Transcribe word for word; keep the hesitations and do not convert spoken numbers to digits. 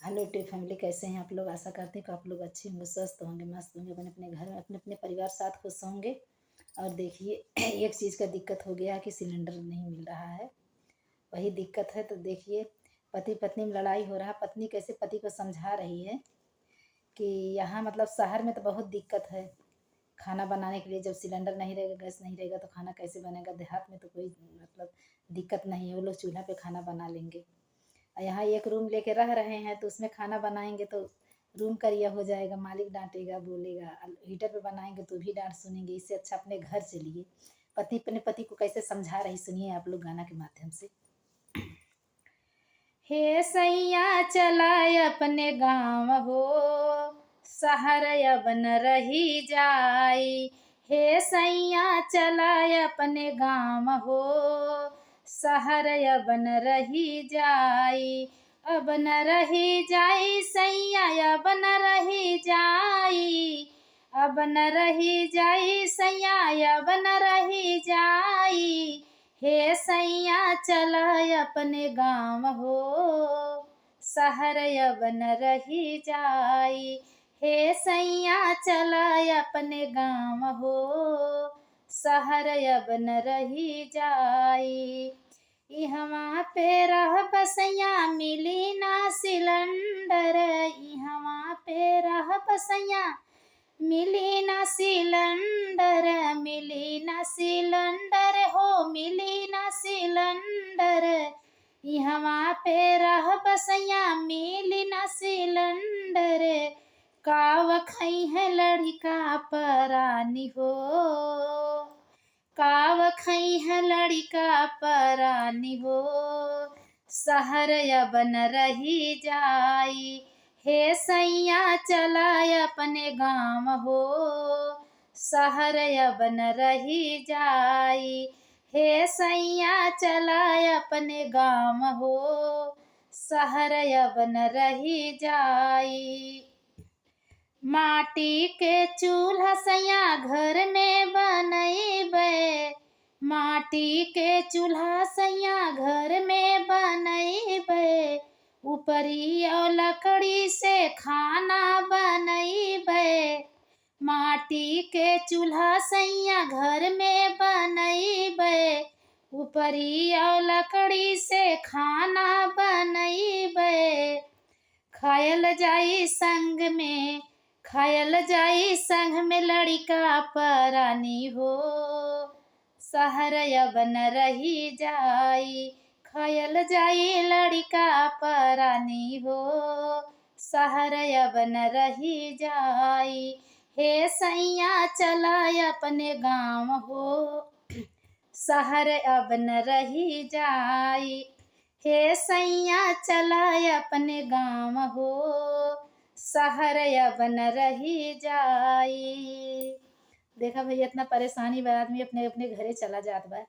हेलो टी फैमिली, कैसे हैं आप लोग? आशा करती हूँ कि आप लोग अच्छे होंगे, स्वस्थ होंगे, मस्त होंगे, अपने अपने घर में, अपने अपने परिवार साथ खुश होंगे। और देखिए, एक चीज़ का दिक्कत हो गया है कि सिलेंडर नहीं मिल रहा है, वही दिक्कत है। तो देखिए, पति पत्नी में लड़ाई हो रहा, पत्नी कैसे पति को समझा रही है कि यहाँ, मतलब, शहर में तो बहुत दिक्कत है खाना बनाने के लिए। जब सिलेंडर नहीं रहेगा, गैस नहीं रहेगा, तो खाना कैसे बनेगा? देहात में तो कोई, मतलब, दिक्कत नहीं है, वो लोग चूल्हा पे खाना बना लेंगे। और यहाँ एक रूम लेके रह रहे हैं, तो उसमें खाना बनाएंगे तो रूम करिया हो जाएगा, मालिक डांटेगा, बोलेगा। अल-, हीटर पे बनाएंगे तो भी डांट सुनेंगे। इससे अच्छा अपने घर चलिए। पत्नी अपने पति को कैसे समझा रही, सुनिए आप लोग गाना के माध्यम से। हे सैया चला अपने गाँव हो, शहर अब न रही जाई। हे सैया चला अपने गाँव हो, शहर अब न रही जाई। अब न रही जाई सैया, अब न रही जाई। अब न रही जाई सैया, अब न रही जाई। हे सैया चला अपने गाँव हो, शहर अब न रही जाई। हे सैया चला अपने गाँव हो, शहर अब न रही जाई। इहवा पे रहब सैया, मिली ना सिलेंडर। इहवा पे रहब सैया, मिली ना सिलेंडर, मिली ना सिलेंडर हो, मिली ना सिलेंडर। इहवा पे रहब सैया, मिली ना सिलेंडर। काव खइहें लड़िका परानी हो, काव खइहें लड़िका परानी हो। शहर अब न रही जाई, हे सैया चला अपने गाँव हो। शहर अब न रही जाई, हे सैया चला अपने गाँव हो। शहर अब न रही जाई। माटी के चूल्हा सैया घर में बनइबे, माटी के चूल्हा सैया घर में बनइबे। उपरी और लकड़ी से खाना बनइबे। माटी के चूल्हा सैया घर में बनइबे, उपरी और लकड़ी से खाना बनइबे। खायल जाई संग में, खायल जाई संग में लड़िका परानी हो। शहर अब न रही जाई, खायल जाई लड़िका परानी हो। शहर अब न रही जाई, हे सैया चला अपने गाँव हो। शहर अब न रही जाई, हे सैया चला अपने गाँव हो। शहर अब न रही जाई। देखा भैया, इतना परेशानी बा, आदमी अपने अपने घरे चला जात बा।